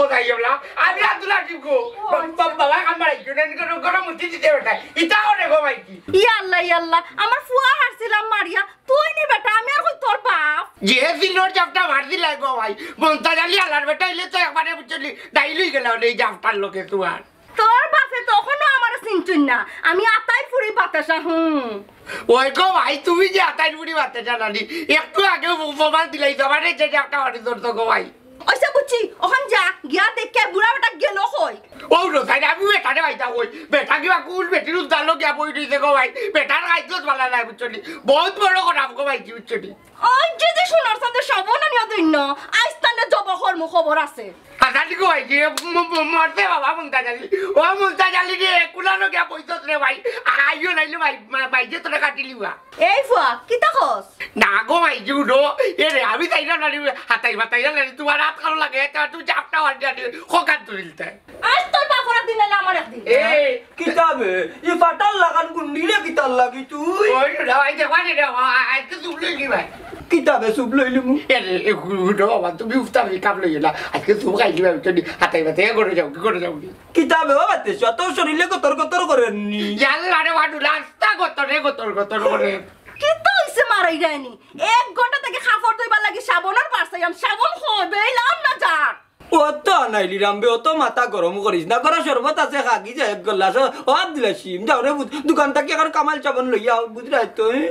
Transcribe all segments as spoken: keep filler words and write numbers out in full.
ও যাই হলা, আমি আব্দুল হাকিম গো। বা-, বা-, বাবা, আমার একজন এনে করে গরম উঠি দিতে বেটা। ইতা করে গো ভাই কি? ইয়া আল্লাহ, ইয়া আল্লাহ, আমার ফুয়া হারছিলাম মারিয়া, তুই নি বেটা, আমি আর কই তোর বাপ। যে সিনোর জাপটা মার দিলাই গো ভাই, মন্তাজ আলী আলার বেটা হইলে তো একবারে বুঝলি, ডাইল হই গেল এই জাপটার লোকে তোমার। তোর বাপে তো অখনো আমারে চিনছইন না, আমি আতাইর ফুড়ি বাতাসা, হুম। ওই গো ভাই, তুমি যে আতাইর ফুড়ি বাতাসা নানি, একটু আগে উপমা দিলাই, তোমারে যে জাপটা মারি ধরতো গো ভাই। অইছে বুঝছি, অখন যা, গিয়া দেখে বুড়া বেটা গেল কই। ও রোজাই, আমি বেটারে ভাইতা কই, বেটা কিবা কোন বেটির উদ্ধার লোক গিয়া বই রইছে গো ভাই, বেটার খাইতে ভালা নাই বুঝছো নি, বহুত বড় খারাপ গো ভাই, কি বুঝছো নি? ওই যে যে সোনার সাথে সব নানিও দৈন্য, আইস্তানে জব কর্ম খবর আছে। আজালি গো ভাই, কি ম-, ম-, মরতে বাবা মুন্তাজ আলী, ও মুন্তাজ আলী রে, কুলানো গিয়া বইছত রে ভাই, আইও নাইলে ভাই, মা-, ভাই যে তোরা কাটিলিবা। এই ফুয়া, কিতা কস? না গো ভাই, কি উঠো? এ রে, আমি তাই না নানি, হাতাই মাতাই না নানি, তোমার হাত কালো লাগে, এটা তুই চাপটা হওয়ার জানি, খোকান তুলিলতে। আজ তোর বাপর একদিন নাইলে আমার একদিন। এ, কিতাবে, ই ফাটার লাগান গুন্ডি রে কিতার লাগি তুই? ওই না ভাই, দেখবা রে, আ-, আ-, আজকে তুমলে কি ভাই? কিতাবে চুপ লইলি মু? এ রে, এ উঠো বাবা, তুমি উঠতে আমি কাপ লইও না। আজকে তুমি খাইলি ভাই, উঠো নি, হাতাই মাতাই করে যাও, কি করে যাও নি? কিতাবে ও বাতে, অত শরীরে গতর গতর করেননি। ইয়াল্লা রে বাটুলা, আস্তা গতরে গতর গতর করে। কিতা হইছে মারাই যায়নি? এক ঘন্টা থেকে কাপড় ধুইবার লাগি সাবনর বার চাইয়াম, সাবন কই বেইলাম না যার। ও তো আনাইলি রামবে, অত মাথা গরম করিস না। গরম শরবত আছে, খাগি যায় এক গ্লাস। ও আব্দুল হাসিম, যাও রে, বুঝ-, দোকান থাকি এখন কামাল সাবন লইয়া আও, বুঝরায় তো, এ?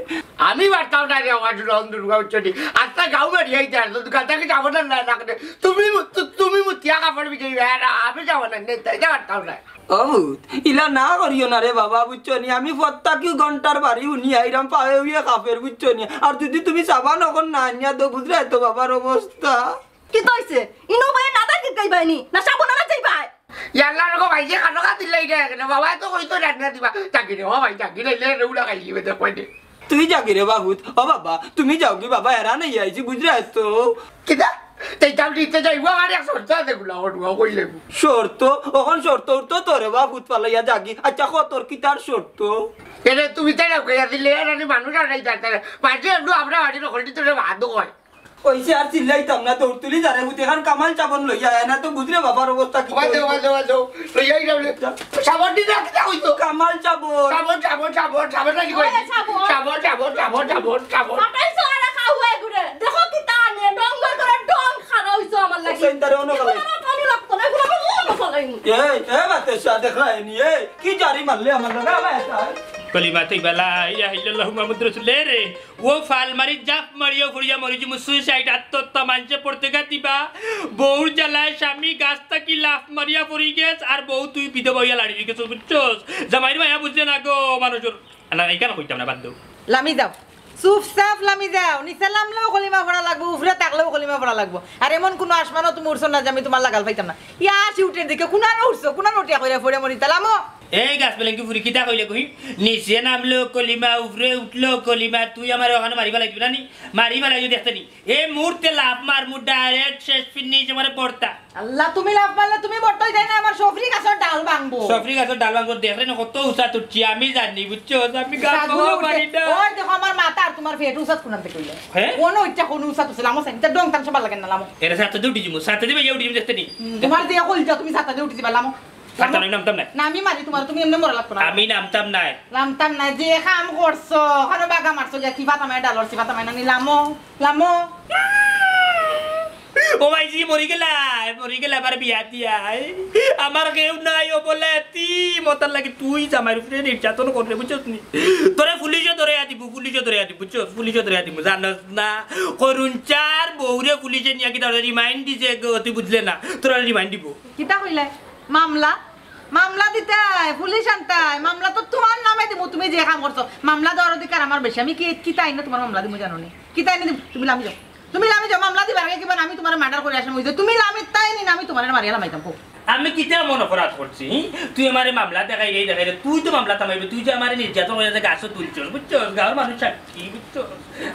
আমি পারতাম না রে, আমার দুর্গা বন্ধু, দুর্গা উচ্চটি। আস্তা গাঁও বাড়ি আইতে আর তো দোকান থাকি সাবন আর না, না করে। তুমি মু-, তু-, তুমি মুতিয়া কাপড় ভিজাইবে, আর আমি সাবন আর নেই, তাই পারতাম না। ও ভূত, ইলা না করিও না রে বাবা, বুঝছো নি? আমি প্রত্যেক ঘন্টার বাড়ি উনি আইরাম পায়ে উইয়ে কাপের, বুঝছো নি? আর যদি তুমি সাবান অখন না আনিয়া দেও, বুঝরায় তো বাবার অবস্থা। কিতা হইছে? ইনো ভাই না দেখি গাইবাইনি, না সাবন আনা যাইবাই। ইয়াল্লা রে গো ভাই, যে কানো কাদিল লাগি যায় কেনে? বাবা তো কইতো রান্না দিবা। জাগি রে, ও ভাই, জাগি রে, লে রে, উলা খাইলি বে, দেখ কই দে। তুই জাগি রে বাহুত। ও বাবা, তুমি যাওগি বাবা, এরা নাই আইছি, বুঝরায় তো। কিতা? তেই তাও দিতে যাইবো, আমার এক শর্ত আছে, গুলা, ও, ও, কইলে। শর্ত? অখন শর্ত উঠতো তোরে বাহুত ফালাইয়া যাগি। আচ্ছা, ক তোর কিতার শর্ত? এরে, তুমি তাই না কইয়া দিলে, এরা নি মানুষ আর নাই তার তারা। মাঝে একটু আমরা বাড়ি নকল দিতে ভাত হয়। কইছে আর চিল্লাইতাম না, দৌড় তুলি যারে হুতে খান কামাল চাবন লইয়া আয় না তো বুঝরে বাবার অবস্থা কি ওবা দে, কইবো। ওবা দে, ওবা দে। লইয়া আই যাও রে। সাবন দি না, কিতা কইতো? কামাল চাবন। সাবন, সাবন, সাবন, সাবন নাকি কই? ওরে সাবন। সাবন, সাবন, সাবন, সাবন, সাবন। মাথায় সোয়ারা খাওয়া ঘুরে। দেখো কিতা আনে, ডঙ্গর করে ডং খাওয়া হইছো আমার লাগি। হুসেন তারে অন্য খাওয়াই। এগুলো আমার পানি লাগতো না, এগুলো আমার অন্য খাওয়াই। এই, এ বাতে শাহ দেখলা এনি, এই, কি জারি মারলে আমার লগে? আমার একটা। কলিমা তৈবা লা ইলাহা ইল্লাল্লাহু মুহাম্মাদুর রাসূলুল্লাহ রে। ও ফাল মারি জাপ মারিও ফুরিয়া মরি যিমু সুইসাইড আত্মহত্যা মানষে পড়তে গা দিবা। বউর জ্বালায় স্বামী গাছ থাকি লাফ মারিয়া পড়ি গেছ আর বউ তুই বিধবা হইয়া লাড়ি গেছ, বুঝছস? জামাইর মায়া বুঝলে না গো মানুষর। না, এখানে কইতাম না, বাদ দেও। লামি যাও, চুপচাপ লামি যাও। নিচে লামলেও কলিমা পড়া লাগবো, উপরে থাকলেও কলিমা পড়া লাগবো। আর এমন কোনো আসমানও তুমি উঠছো না যে আমি তোমার লাগাল পাইতাম না। ইয়া আসি উঠের দিকে কোনানো উঠছো, কোনানো উঠিয়া কইরা পড়ে মরি তালামো। এই গাছ বেলেঙ্কি ফুরি কিতা কইলে কই? নিচে নামলো কলিমা, উপরে উঠলো কলিমা, তুই আমার ওখানে মারি ফেলাই দিবি না নি? মারি ফেলাই দিবি দেখতে নি? এই মুহূর্তে লাফ মার, মুর ডাইরেক্ট শেষ ফিনিশ, আমার পড়তা। আল্লাহ, তুমি লাফ মারলে তুমি পড়তাই যায় না, আমার সফরি গাছের ডাল ভাঙবো। সফরি গাছের ডাল ভাঙবো, দেখলে না কত উঁচা তুলছি, আমি জানি, বুঝছো? আমি গাছ সাধু ভাঙা উঠে, পারি না। ওই দেখো আমার মাথা আর তোমার পেট উঁচাত কোনান থেকে হইলে। হ্যাঁ? কোনো ইচ্ছা কোনো উঁচাত উঠছে, লামো সাইন, তা ডং তান সবার লাগে না, লামো। এরা সাথে দিয়ে উঠি যাবো, সাথে দিয়ে উঠি যাবো দেখতে নি? হুম, তোমার যে কইল যা, তুমি সাথে দিয়ে উঠি যাবা, লামো। আচ্ছা, আমি নামতাম না। না, আমি মারি তোমার, তুমি এমনি মরা লাগতো না। আমি নামতাম নাই। নামতাম নাই, যে কাম করছো, ওখানে বাগা মারছো, গিয়া কি ফাতা মারে ডালর, কি ফাতা মারে নানি, লামো, লামো। ও ভাই জি, মরি গেলা, মরি গেলা, আমার বিয়া দিয়া। আমার কেউ নাই, ও বলে, তি মতার লাগি তুই জামাইর উপরে নির্যাতন করলে, বুঝছস নি? তোরে পুলিশে ধরে আদিবু, পুলিশে ধরে আদিবু, বুঝছস? পুলিশে ধরে আদিবু, জানোস না? করুণ চার বউরে পুলিশে নিয়ে কি তারা রিমাইন্ড দিছে, গো, তুই বুঝলে না? তোরা রিমাইন্ড দিব। কিতা কইলে? মামলা? মামলা দিতায়, পুলিশ আনতায়, মামলা তো তোমার নামে দিমু, তুমি যে কাম করছো। মামলা দেওয়ার অধিকার আমার বেশি, আমি কি, কিতা আইনে তোমার মামলা দিমু জানো নি? কিতা আইনে দিমু? তুমি লামি যাও, তুমি লামি যাও, মামলা দিবার আগে কিবা আমি তোমার মার্ডার করে আসামি হইছো, তুমি লামি তাই নি, আমি তোমার মারিয়া লামাইতাম, কও। আমি কিতা এমন অপরাধ করছি? হি? তুই আমারে মামলা দেখাই রে, দেখাই রে, তুই তো মামলা থামাইবে, তুই যে আমারে নির্যাতন করে যে গাছও তুলছস, বুঝছস? গাঁওর মানুষ সাক্ষী, বুঝছস?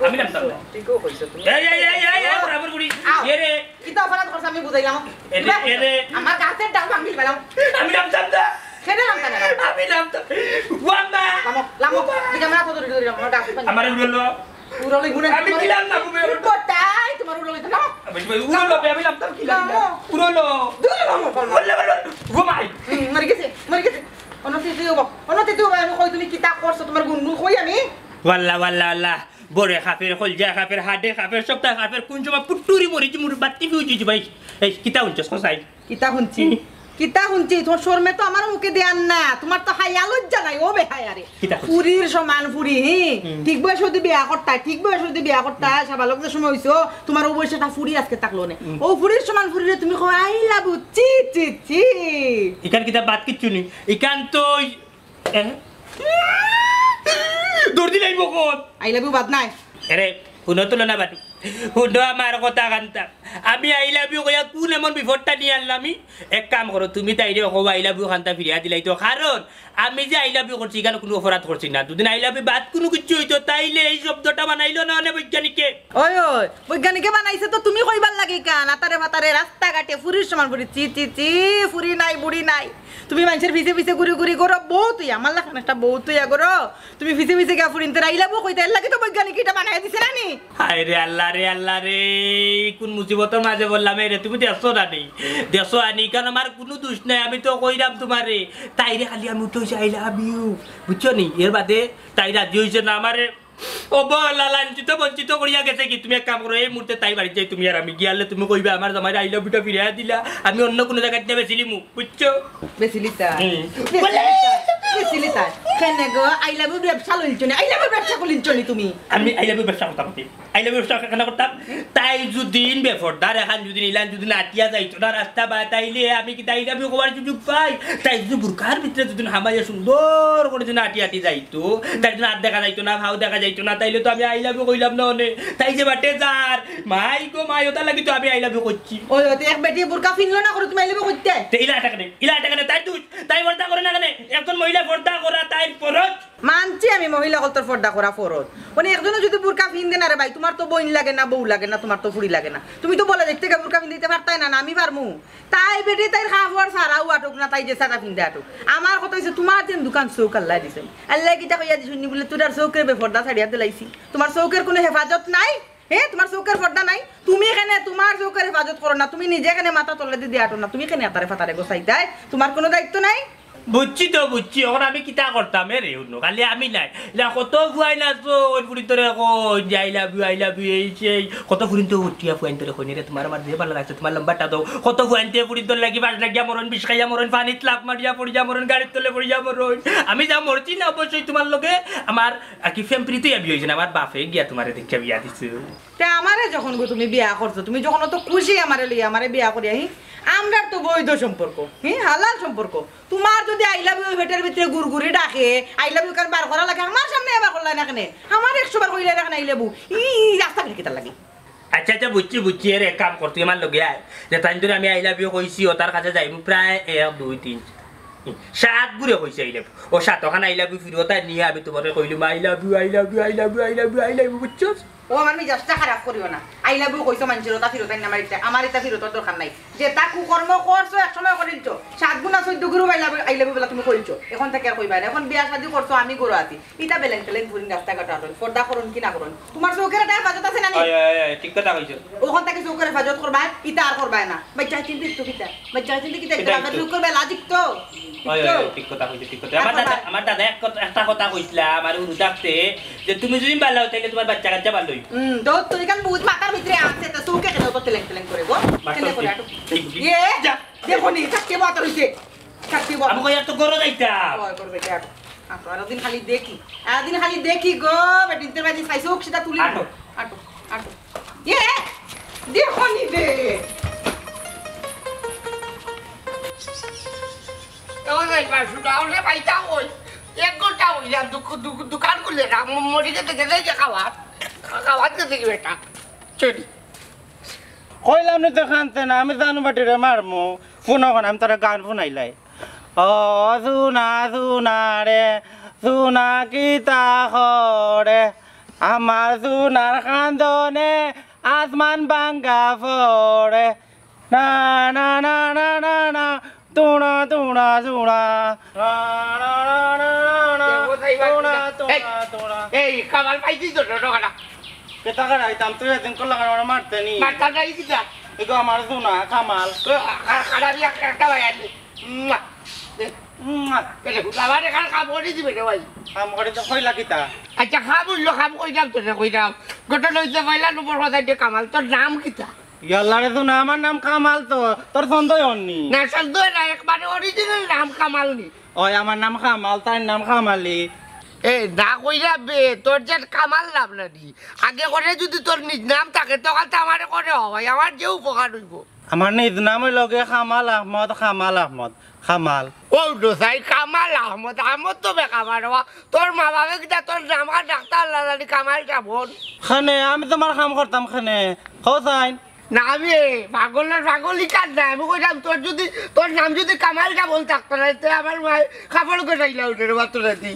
আমি নামতাম না। ঠিকও কইছো তুমি। এই, এই, এই, এই, এই, বরাবর করি। আও। এ রে, কিতা অপরাধ করছে আমি বুঝাইলাম। এরে, এরে। আমার গাছের ডাল ভাঙিল পেলাম। আমি নামতাম না। কেনে নামতা না? আমি নামতাম। ও আম্মা। লামো, লামো। দিকে আমরা তো ধরে ধরে আমার গাছ ভাঙি। আমার উড়লো। উড়লো ঘুরে। আমি কিলাম না, ঘুরে। উড়লো তাই, তোমার উড়লো তো লামো। আমি উড়লো, আমি নামতাম কিলাম না। লামো। উড়লো। দূর। বললে, বললে, ঘুমাই। হুম, মরি গেছে, মরি গেছে। অনতি তুই হবো, অনতি তুই হবো, আমি কই তুমি কিতা করছো, তোমার গুনগুন কই আমি? ওয়াল্লা, ওয়াল্লা, ওয়াল্লা। বড়ে কাফের, কলজা কাফের, হাডে কাফের, সবটা কাফের, কোন সময় পুট্টুরি মরি যে মুর বাত্তি ফিউ যে ভাই। এই, কিতা হুনছস, কসাই? কিতা হুনছি? হুম। কিতা হুনছি? তোমার শরমে তো আমার মুখে দেয়ার না, তোমার তো হায়া লজ্জা নাই, ও বেহায়া রে। কিতা হুনছি? ফুরির সমান ফুরি, হি? হুম। ঠিক বয়স হতে বিয়া করতায়, ঠিক বয়স হতে বিয়া করতায়, সাবালক যে সময় হইছো, তোমার ও বয়সে একটা ফুরি আজকে থাকলো নে। হুম। ও ফুরির সমান ফুরিরে তুমি কও, "I love you", ছি, ছি, ছি। ইখান কিতা বাদ কিচ্ছু নেই, ইখান তো ওই এ? দৌড় দিলাই বকত। I love you বাদ নাই। এরে, হুনো তুলো না বাটু। হুনো আমার কথা কান্তা। আমি I love you কইয়া কোন এমন বিপদটা নিয়ে আনলাম আমি? এক কাম করো, তুমি তাইরে কও I love you কান্তা ফিরিয়া দিলাই তো। কারণ আমি যে I love you করছি, ইখান কোনো অপরাধ করছি না। দুদিন I love you বাদ কোনো কিছু হইতো, তাইলে এই শব্দটা বানাইলো না অনে বৈজ্ঞানিকে। ওই, ওই, বৈজ্ঞানিকে বানাইছে তো তুমি কইবার লাগি কান, আতারে ফাতারে রাস্তাঘাটে ফুরির সমান ফুরি, ছি, ছি, ছি, ফুরি নাই, বুড়ি নাই। তুমি মানষের পিছে পিছে ঘুরি ঘুরি করো, বউ তুই, আমার লাখান একটা বউ তুই আগরো। তুমি পিছে পিছে গিয়া ফুরিন্তরে I love you কইতা, এর লাগি তো বৈজ্ঞানিক এটা বানাই দিছে না নি? হায় রে আল্লাহ রে, আল্লাহ রে, কোন মুসিবতর মাঝে বললাম, এ রে, তুমি দেখছো না নি? দেখছো আনি, কারণ আমার কোনো দোষ নাই, আমি তো কইরাম তোমারে। তাইরে খালি আমি উঠে হইছে, "I love you", বুঝছো নি? এর বাদে তাই রাজি হইছে না আমারে। ও বলা, লাঞ্ছিত বঞ্চিত করিয়া গেছে কি? তুমি এক কাম করো, এই মুহূর্তে তাই বাড়িত যাই, তুমি আর আমি গিয়ালে তুমি কইবা, "আমার জামাইরে I love you টা ফিরাইয়া দিলা, আমি অন্য কোনো জায়গাত নিয়া বেচিলিমু", বুঝছো? বেচিলিতা? হুম। বেচিলিতা? বেচিলিতা? কেনে গো? I love you ব্যবসা লইলছো নি? I love you ব্যবসা করিলছো নি তুমি? আমি I love you ব্যবসা করতাম কি? I love you ব্যবসা কেন করতাম? তাই যুদিন বেফর্দার এখান যুদিন ইলান যুদিন আটিয়া যাইতো না রাস্তা বা তাইলে আমি কিতা I love you কওয়ার সুযোগ পাই? তাই যদি বুরকার ভিতরে যুদিন হামাইয়া সুন্দর করে যদি আটি আটি যাইতো, তাই যদি হাত দেখা যাইতো না, পাও দেখা যাইতো না, তাইলে তো আমি I love you কইলাম না অনে। তাই যে বাটে যার, মাই গো মাই, ওটার লাগি তো আমি I love you কইছি। ওই, ওই, তো এক বেটি বুরকা ফিনলো না করে তুমি I love you কইতে? তে ইলা আটা কেনে? ইলা আটা কেনে? তাই তুই, তাই পর্দা করে না কেনে? একজন মহিলা পর্দা করা তাই ফরজ। মানছি আমি মহিলা অকলতর পর্দা করা ফরজ। মানে একজনও যদি বুরকা ফিন্দে না রে ভাই, তোমার তো বইন লাগে না, বউ লাগে না, তোমার তো ফুড়ি লাগে না। তুমি তো বলে দেখতে গিয়া বুরকা ফিন্দিতে পারতায় না, না আমি পারমু। তাই বেটি তাইর কাপড় ছাড়াও আটুক না, তাই যে সাদা ফিন্দে আটুক। আমার কথা হইছে, তোমার যেন দুখান চউখ আল্লাহ দিছে, আল্লাহ কিতা কইয়া দিছইন নি বুলে, "তোর আর চউখরে বেফর্দা ছাড়িয়া দিলাইছি।" তোমার চউখর কোনো হেফাজত নাই, হে? তোমার চউখর পর্দা নাই? তুমি কেনে তোমার চউখর হেফাজত করো না? তুমি নিজে কেনে মাথা তলেদি দিয়া আটো না? তুমি কেনে আতারে ফাতারে গোছাইতায়? তোমার কোনো দায়িত্ব নাই? বুঝছি তো, বুঝছি। এখন আমি কিতা করতাম, এ রে, হুনো, খালি আমি নাই। ইলা কত ফুয়াইন আছইন, ফুড়িন্তরে কইন যে, "I love you, I love you", এই সেই। কত ফুড়িন্তে উঠিয়া ফুয়াইন্তরে কইন, "রে, তোমার আমার যে ভালা লাগছে, তোমার লম্বাটা দেও।" কত ফুয়াইন্তে ফুড়িন্তর লাগি বাস লাগিয়া মরইন, বিষ খাইয়া মরইন, পানিত লাফ মারিয়া পড়িয়া মরইন, গাড়ির তলে পড়িয়া মরইন। আমি যা মরছি না, অবশ্যই তোমার লগে আমার আর কি প্রেম প্রীতি বিয়া হইছে না, আমার বাপে গিয়া তোমারে দেখিয়া বিয়া দিছে। তে আমারে যখন গো তুমি বিয়া করছো, তুমি যখন অত খুশি আমারে লইয়া, আমারে বিয়া করিয়া, হি? আমরার তো বৈধ সম্পর্ক, হি? হালাল সম্পর্ক। তোমার যদি I love you পেটের ভিতরে গুড়গুড়ি ডাকে, I love you কান বার করা লাগে, আমার সামনে এবার করলায় না কেনে? আমার একশো বার কইলায় না কেনে I love you? ই, ই, রাস্তাঘাটে কিতার লাগি? আচ্ছা, আচ্ছা, বুঝছি, বুঝছি। এর এক কাম কর, তুই আমার লগে আয়। যে তাইন্তরে আমি I love you কইছি, ও তার কাছে যাইমু প্রায় এক, দুই, তিন, সাত ঘুরে কইছি I love you। ও সাত ওখানে I love you ফিরত আয় নিয়া আমি তোমারে কইলুম, "I love you, I love you, I love you, I love you, I love you", বুঝছস? ও আমার মিজাজটা খারাপ করিও না। I love you কইছো মানষের, ওটা ফিরত আইন না, আমার ইটা, আমার ইটা ফিরতর দরকার নাই। যেটা কুকর্ম করছো এক সময় করিলছো, সাত গুণা চোদ্দ গুরু I love you, I love you বলা তুমি করিলছো। এখন থাকি আর কইবায় না। এখন বিয়া শাদি করছো, আমি ঘরো আছি। ইটা বেলেন টেলেন ফুরিন রাস্তাঘাটো আটইন। পর্দা করইন কি না করইন? তোমার চউখর একটা হেফাজত আছে না নি? অয়, অয়, অয়, ঠিক কথা কইছো। ওখান থাকি চউখর হেফাজত করবায়, ইটা আর করবায় না। বাচ্চা চিন্তা তো কিতা? বাচ্চা চিন্তা কিতা? কিতা বাপের ইতো? চউখর বেলা জিকতো। অয়, অয়, অয়, ঠিক কথা কইছো, ঠিক কথা। আর আমার দাদা, করবায়। আমার দাদা এক কথা, একটা কথা কইছলা, আমার উরু থাকতে, যে তুমি যদি ভালা অও, তাইলে তোমার বাচ্চা কাচ্চা ভালা অইবো। হুম, তো তুই কান বুঝ মাথার ভিতরে আছে, তো চউখে কেনে অত টেলেং টেলেং করে গো? মাস্টার কেনে করে আটো? এই বুঝি। ইয়ে, যা। দেখো নি, চাকরি বাতার হইছে। চাকরি বাতার। আমি কই, আর তো ঘরো যাইতাম। ওই, ঘরো যাইতে আটো। আটো, আর দিন খালি দেখি। আর দিন খালি দেখি গো, বেটিন্তে বাজি চাইছো, সেটা তুলি। আটো। আটো, আটো। ইয়ে, দেখো নি রে। ওই, ওই, বাসু, তাহলে পাইতা ওই। এক ঘন্টা হইল, দোক-, দোক-, দোকান খুলে না, ম-, মরে যেতে গেলে যে খাওয়া। খাওয়া যেতে গেলে বেটা। চলি। কইলাম নি তো কানতে না, আমি জানু বাটিরে মারমু। হুন অখন, আমি তোরে গান হুনাইলাই। ও জুনা, জুনা রে, জুনা কিতা করে, আমার জুনার কান্দনে আসমান ভাঙ্গা পড়ে। না, না, না, না, না, না, তুনা, তুনা, তুনা। না, না, না, না, না, না, এ, কোথায় তুনা, বাদ দিলা? তুনা, এই, তুনা। এই, কামাল পাইছি তো, টোটো কাটা। কেতা কাটাইতাম, তুই এদিন করলা কেন, ওরা মারতে নি? মারতাম না, এই কিতা? এই তো আমার সোনা কামাল। খারাপ একটা একটা ভাই আনলি। মুয়া। দে, মুয়া। এ দেখো, আমার এখানে কাম করে দিবে রে ভাই। কাম করে তো কইলা কিতা? আচ্ছা, কাম হইলো, কাম কইলাম তো রে, কইলাম। ঘটনা হইছে পয়লা নম্বর কথা যে কামাল, তোর নাম কিতা? ইয়াল্লা রে সোনা, আমার নাম কামাল তো, তোর সন্দেহ অন্নি। না, সন্দেহ না, একবারে অরিজিনাল নাম কামাল নি। ওই আমার নাম কামাল, তার নাম কামালি। এ, না কইরা বে, তোর যে কামাল নাম না নি। আগে করে যদি তোর নিজ নাম থাকে, তখন তো আমারে করে হয়, আমার যে উপকার হইব। আমার নিজ নাম হইল গিয়ে কামাল আহমদ, কামাল আহমদ, কামাল। ও দোসাই, কামাল আহমদ, আহমদ তো বেকার বাবা। তোর মা বাবা কিতা তোর নাম আর ডাক্তার আল্লাহ জানি কামাল কেমন? খানে, আমি তোমার কাম করতাম খানে। হো সাইন। না, আমি পাগল না, পাগল ইকার না। আমি কইলাম, তোর যদি, তোর নাম যদি কামাল কামাল থাকতো না, তে আমার মায়ে কাপড় গোটাইলা উঠে রে বাতুরা দি।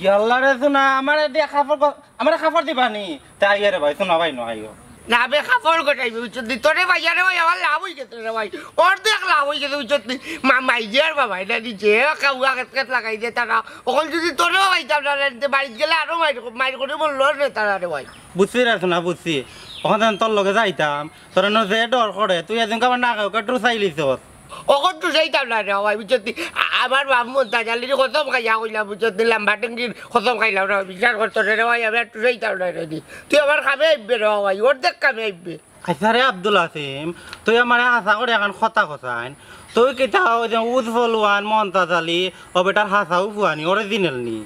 ইয়াল্লা রে সোনা, আমারে দিয়া কাপড় গ-, আমারে কাপড় দিবা নি? তে আইও রে ভাই, সোনা ভাই, নো আইও। না বে, কাপড় গোটাইবে, বুঝছো দি? তোরে ভাইয়া রে ভাই, আমার লাভ হই গেছে রে ভাই, অর্ধেক লাভ হই গেছে, বুঝছো দি? মা, মাইজিয়ার বাবা, এটা দিছে, কাউয়া খেত খেত লাগাই দে তারা। অখন যদি তোরেও পাইতাম না, তে বাড়িত গেলে আরো মাইর, মাইর করে বললো রে তারা রে ভাই। বুঝছি রে সোনা, বুঝছি। অখন যেন তোর লগে যাইতাম, তোর এনে যে ডর করে, তুই এদিনকে আমার না কাউকে টুসাইলিছস। অখন টুসাইতাম না রে ভাই, বুঝছস নি? আ-, আমার বাপ মন্তাজ আলীর কসম খাইয়া কইলাম, বুঝছস নি? লাম্বা টেঙ্গির কসম খাইলাম রে ভাই, বিশ্বাস করতো রে ভাই, আমি আর টুসাইতাম না রে দি। তুই আমার কামে আইবে রে ভাই, অর্ধেক কামে আইবে। আচ্ছা রে আব্দুল হাসিম, তুই আমারে হাছা করে এখন কথা কছাইন। তুই কিতা ওই যে উজ ফলুয়ান মন্তাজ আলী, ও বেটার হাছাউ ফুয়ানি, অরিজিনাল নি?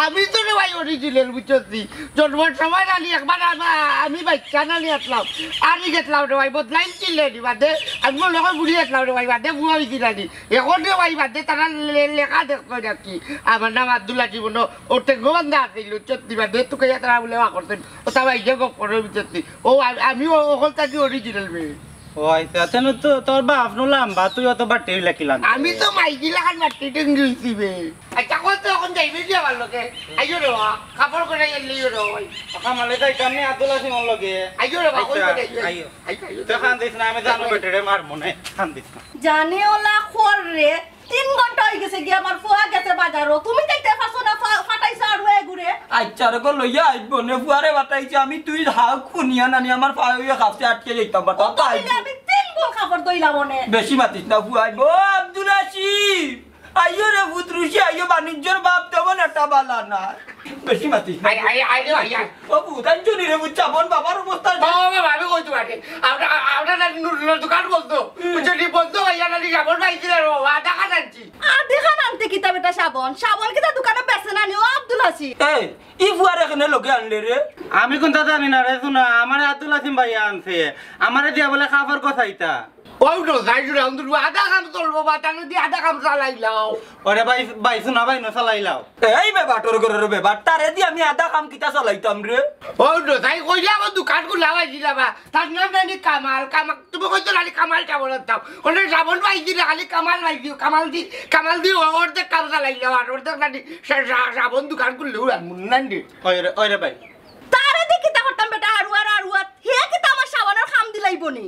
আমি তো রে ভাই অরিজিনাল, বুঝছস নি? জন্মর সময় নানি একবার আমা-, আমি বাচ্চা নানি আসলাম, আমি গেছিলাম রে ভাই, বদলাইন চিনলে নি বাদে, আমি মনে হয় বুড়ি আসলাম রে ভাই, বাদে বুয়া হইছি নানি। এখন রে ভাই বাদে তারা লে-, লেখা দেখতো নাকি, আমার নাম আব্দুল হাসিম, মনে ও টেঙ্গো বান্ধা আছিল, বুঝছস নি? বাদে তোকে তারা বলে ওয়া করছেন, ও তা ভাই যে গপ করে, বুঝছস নি? ও আ-, আমি ও-, ওখান থাকি অরিজিনাল মেয়ে। ও আচ্ছা, তেন তো তোর বাপ নু লাম্বা, তুই অত বাট্টি হইলা কিলান? আমি তো মাইকি লাখান বাট্টি টেঙ্গি হইছি বে। আচ্ছা, কত এখন যাইবে কি আমার লগে? আইও রে বা, কাপড় করে এলিও রে ভাই। কামালে যাইতাম নি আব্দুল হাসিমর লগে। আইও রে বা, আচ্ছা, কই করে আইও? আইও। আইও, আইও। তুই কান্দিস না, আমি জানো বেটারে মার মনে, কান্দিস না। জানে ওলা খোর রে, তিন ঘন্টা হই গেছে গিয়া আমার ফুয়া গেছে বাজারো। তুমি যাইতে পারছো না, ফা-, ফাটাইছো আর হয়ে ঘুরে। আচ্ছা রে গো, লইয়া আইব নে, ফুয়ারে ফাটাইছে আমি, তুই হাউ খুনিয়া নানি আমার পায়ে হইয়া খাপছে আটকে যাইতাম, বাটা ও তো তাই। কইলে আমি তিন বল কাপড় ধইলাম অনে। বেশি মাতিস না, ফুয়া আইব। ও আব্দুল হাসিম, আইও রে পুত রুশি, আইও, বাণিজ্যর বাপ তেমন একটা বালা না। বেশি মাতিস না। আই, আই, আই রে, আই, আই। ও পুত, আনছো নি রে পুত, সাবন বাবার অবস্থা? ও বাবা, আমি কই তোমাকে? আমরা, আমরা না নুডলর দোকান বন্ধ। হুম। বুঝছো নি, বন্ধ হইয়া না নি, সাবন পাইছি না রে বাবা, আধা খান আনছি। আধা খান আনতে কিতা বেটা সাবন? সাবন কিতা দোকানো বেচে না নি, ও আব্দুল হাসিম? এই, ই ফুয়ারে কেনে লগে আনলে রে? আমি কোনটা জানি না রে, সোনা, আমারে আব্দুল হাসিম ভাইয়া আনছে। আমারে দিয়া বলে কাপড় কছাইতা। ওই তো, যাই জুড়ে, আমি তো আধা কাম চলবো, বা তাহলে দিয়ে আধা কাম চালাইলাও। ওরে ভাই, ভাই, সোনা ভাই, নো চালাইলাও। এই বেবাটর ঘরর বেবাট, তারে দি আমি আধা কাম কিতা চালাইতাম রে? ওই তো, তাই কইলা আমার দোকান খোলা হয়েছিল বা, তার নাম জানি কামাল, কামাল, তুমি কইতো খালি কামাল টামাল দাও। ওনে সাবন ভাই দিলে খালি কামাল ভাই দিও, কামাল দি, কামাল দি ও-, অর্ধেক কাম চালাইলাও, আর অর্ধেক জানি সা-, সা-, সাবন দোকান খুললেও আর মুন্নান রে। ওই রে, ওই রে ভাই। তারে দি কিতা করতাম বেটা, আরুয়ার আরুয়ার, হে কিতা আমার সাবানর কাম দিলাইবো নি?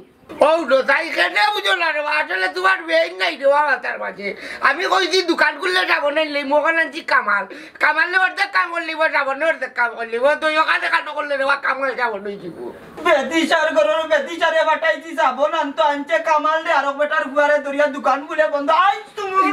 ও, তো তাই কেনে বুঝো না রে বা? আসলে তোমার বেইন নাই রে বা মাথার মাঝে। আমি কইছি দোকান খুললে সাবন আনলে, মগন আনছি কামাল। কামালে অর্ধেক কাম করলিব, সাবনে অর্ধেক কাম করলিব। তো ওখানে কাটো করলে রে বা কামাল সাবন হয়ে যাব। বেদিশার ঘরর বেদিশারে পাঠাইছি সাবন আনতো, আনছে কামাল রে, আরক বেটার ফুয়ারে ধরিয়া দোকান খুলে বন্ধ। আইস তুমি।